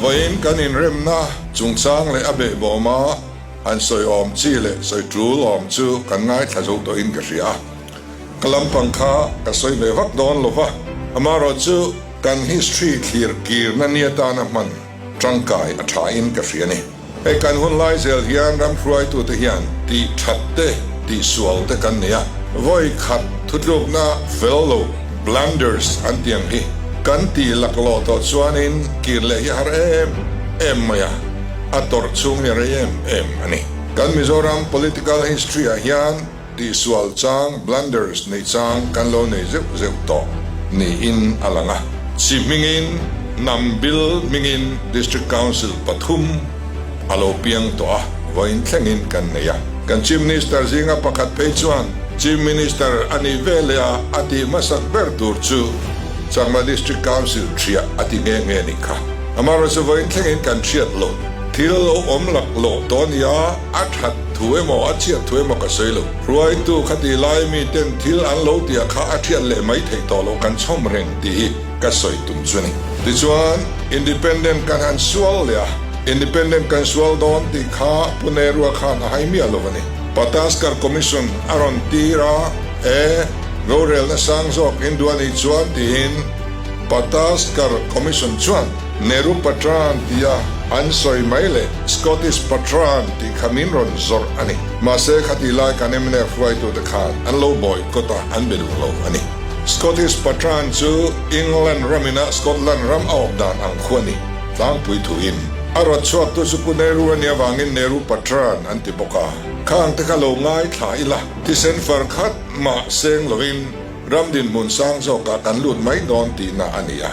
Vawiin kan inremna chungchang leh a behbawma han sawi awm chi leh sawi tul awm chu kan ngaithla zo tawhin ka hria a. Ka lampang kha ka sawi ve vak dawn lo va, amaherawhchu kan history thlir kirna ni atana hman tangkai a thain ka hria a ni. Hei kan hun lai zel hian ram hruaitute hian tih that te, tih sual te kan nei a, vawi khat thutlukna fel lo, blunders, an tih ang hi kan tih laklawh tawh chuanin kir leh hi a har em em mai a, a tawrh chhung hi a rei em em a ni. Kan Mizoram political history ah hian Tihsual chang, blunders, neih chang kan lo nei zeuh zeuh tawh niin a lang a. Chi hmingin, hnam bil hmingin District Council pathum a lo piang tawh a, vawiin thlengin kan nei a. Kan Chief Minister zinga pakhat phei chuan Chief Minister a nih ve leh a, a tih hmasak ber tur chu Chakma District Council ṭhiah a ti nghe nghe nih kha. Amaherawhchu vawiin thlengin kan hriat lo. Thil lo awm laklawh tawh a nia, a that thu emaw a chhiat thu emaw ka sawi lo. Hruaitu khati lai mi ten thil an lo tia kha a thiat leh mai theih tawh loh kan chhawm reng tih hi ka sawi tum chu a ni. Tichuan, Independent kan han sual leh a, Independent kan sual dawn tih kha Pu Nehru-a khan a hai miah lo a ni. Pataskar Commission a rawn tir a, e, rorelna sang zawk in duh a nih chuan tiin Pataskar Commission chuan, Nehru Patran tia an sawi mai leh Scottish Patran tih kha min rawn zawrh a ni. Mahse khatih lai kan mnf hruaitute khan an lo boycott a, an be duh lo a ni. Scottish Patran chu England ramina Scotland ram a awp dan ang khu a ni tlangpui thuin. A rawt chhuaktu chu Pu Nehru a nih avangin Nehru Patran an ti bawk a. Khang te kha lo ngaithla ila, thisen far khat mah seng lovin ram dinhmun sang zawkah kan lut mai dawn tihna a ni a.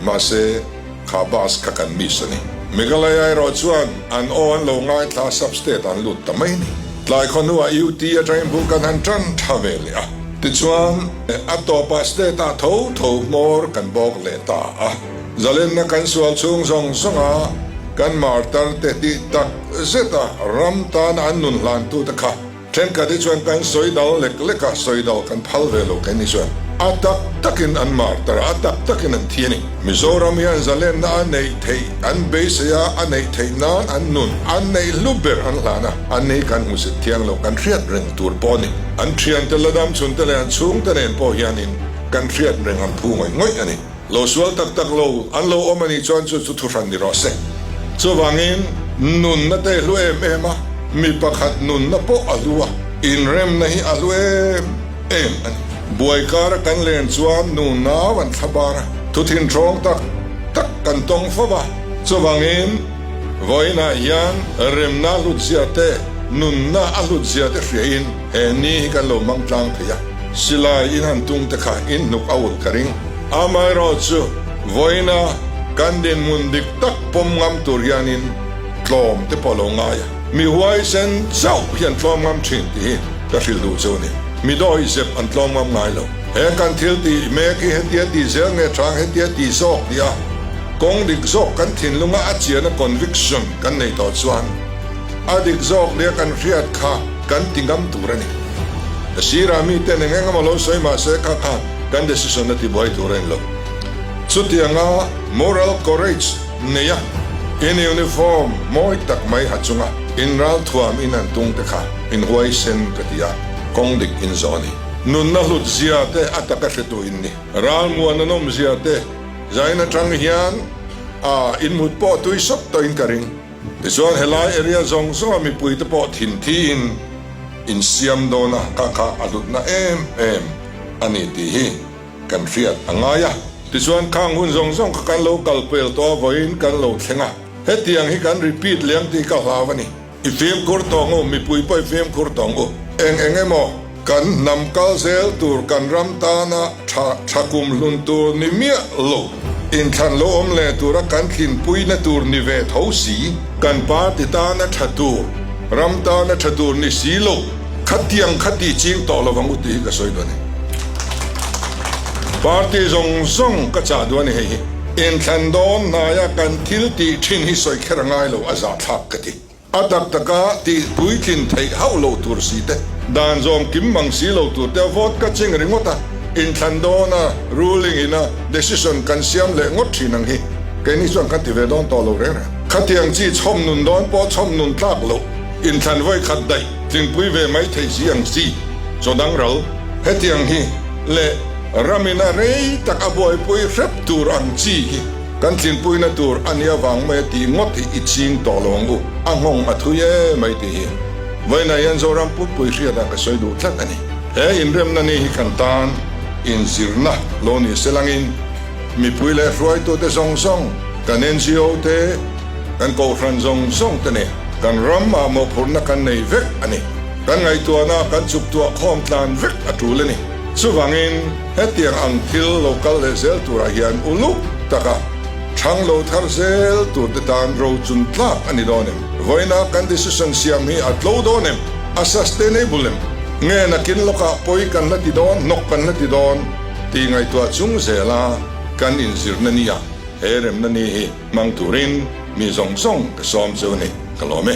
Mahse, kha bus kha kan miss a ni. Meghalaya erawh chuan an aw an lo ngaithla sub-state an lut ta mai a ni. Tlai khaw hnuah UT atangin bul kan han tan tha ve leh a. Tichuan, a tawpah state-ah tho tho hmawr kan bawk leh ta a. Zalenna kan sual chhung zawng zawnga kan martar te tih tak zeta ram tana an nun hlantute kha Thenkhat hi chuan kan sawi dal lek lek a, sawi dal kan phal ve lo keini chuan a tak takin an martar a, a tak takin an thi a ni. Mizoram hian zalenna a neih theih an beisei a, a neih theih nan an nun an neih hlu ber an hlan a, an ni kan hmusit thiang lo kan hriat reng tur pawh a ni. An thiante la dam chhunte leh an chhungte nen pawh hianin kan hriat reng an phu ngawih ngawih a ni. Lo sual tak tak lo an lo awm a nih chuan chu chu thuhran ni rawh se. Chuvangin nunna te hlu em em a, mi pakhat nunna pawh a hlu a, inremna hi a hlu em em a ni. Buai kara kan len chuan nu nau an thla bar a, thu thinhrawng tak tak kan tawng fo va. Chuvangin vawiinah hian remna a hlutzia te, nunna a hlutzia te hriain he ni hi kan lo hmang tlang thei a. Silai in han tung te kha in hnuk a ulh ka ring. Amaherawh chu vawiina kan dinhmun dik tak pawm ngam tur hianin tlawm te pawh lo ngai a. Mi huaisen chauh hi an tlawm ngam thin tih hi ka hrilh duh chu a ni. Mi dawi zep an tlawm ngam ngai lo. He kan thil tih mek hi hetia tih zel nge chang hetia tih zawk tih a kawng dik zawk kan thinlunga a chiana conviction kan nei tawh chuan a dik zawk nia kan hriat kha kan ti ngam tur a ni. Sirah miten eng eng emaw lo sawi mah se kha khan kan decision a tibuai tur a ni lo. Chutianga moral courage neia in uniform mawi tak mai ha chunga in ralthuam in han tung te kha in huaisen ka ti a, kawng dik in zawh a ni. Nunna hlut zia te a taka hretu in ni. Ralmuan a nawm zia te zain atang hian a inmut pawh tui sawp tawhin ka ring. Tichuan helai area zawng zawnga mipuite pawh thinthiin insiam dawn a, kha kha a hlutna em em a ni tih hi kan hriat a ngai a. Tichuan khang hun zawng zawng kha kan lo kal pel tawh a, vawiin kan lo thleng a, hetiang hi kan repeat leh ang tih ka hlau a ni. I fimkhur tawng u, mipui pawh i fimkhur tawng u. Eng eng emaw kan hnam kal zel tur kan ram tana tha tha kum hlun tur ni miah lo, inthlan lo awm leh tura kan tlinpuina tur ni ve tho si, kan party tana tha tur, ram tana tha tur ni si lo, khatiang kha tih ching tawh lovang u tih hi ka sawi duh a ni. Party zawng zawng ka chah duh a ni hei hi. Inthlan dawn hnaia kan thil tih thin hi sawi kher a ngai lo, a zahthlak ka ti. A tak taka tih puitlin theih hauh loh tur si te, dan zawm kim mang si lo tur te a vote ka ching ringawt a, inthlan dawna ruling ina decision kan siam leh ngawt thin ang hi. Keini chuan kan ti ve dawn tawh lo reng reng. Khatiang chi chhawm nun dawn pawh chhawm nun tlak loh, inthlan vawi khat daih tlingpui ve mai thei si ang chi, chaw dang ral. Hetiang hi leh ramin a rei tak a buaipui hrep tur ang chi hi kan tlinpuina tur a nia vang mai a tih ngawt hi i ching tawh lo ang u, a nghawng a thui e mai tih hi vawiinah hian Zoram pumpui hriatah ka sawi duh tlat a ni. He inremna ni hi kan tan inzirna lo ni se langin mipui leh hruaitute zawng zawng, kan ngo te, kan kohhran zawng zawng te nen kan ram ah mawhphurhna kan nei vek a ni. Kan ngaihtuahna kan chuktuah khawm tlan vek a tul a ni. Chuvangin hetiang ang thil lo kal leh zel turah hian uluk taka thang lo thar zel tur te tan ro chun tlak a ni dawn em? Vawiina kan decision siam hi a tlo dawn em? A sustainable em? Nge nakin lawkah pawi kan la ti dawn, hnawk kan la ti dawn tih ngaihtuah chung zela kan inzirna nia he remna ni hi hmang turin mi zawng zawng ka sawm cheu a ni. Ka lawm e.